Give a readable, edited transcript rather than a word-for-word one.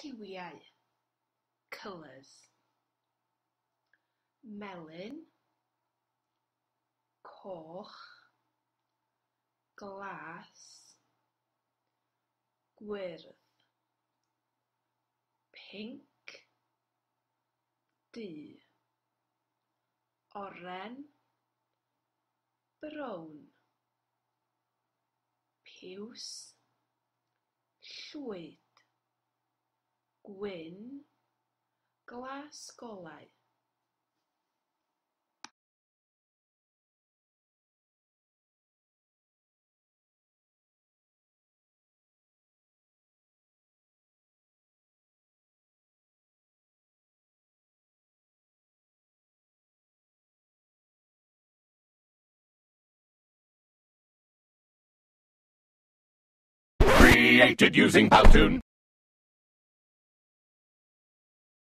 Lliwiau, colours. Melyn, coch, glas, gwyrdd, pinc, du, oren, brown, piws, llwyd, gwyn, glas golau. Created using Powtoon.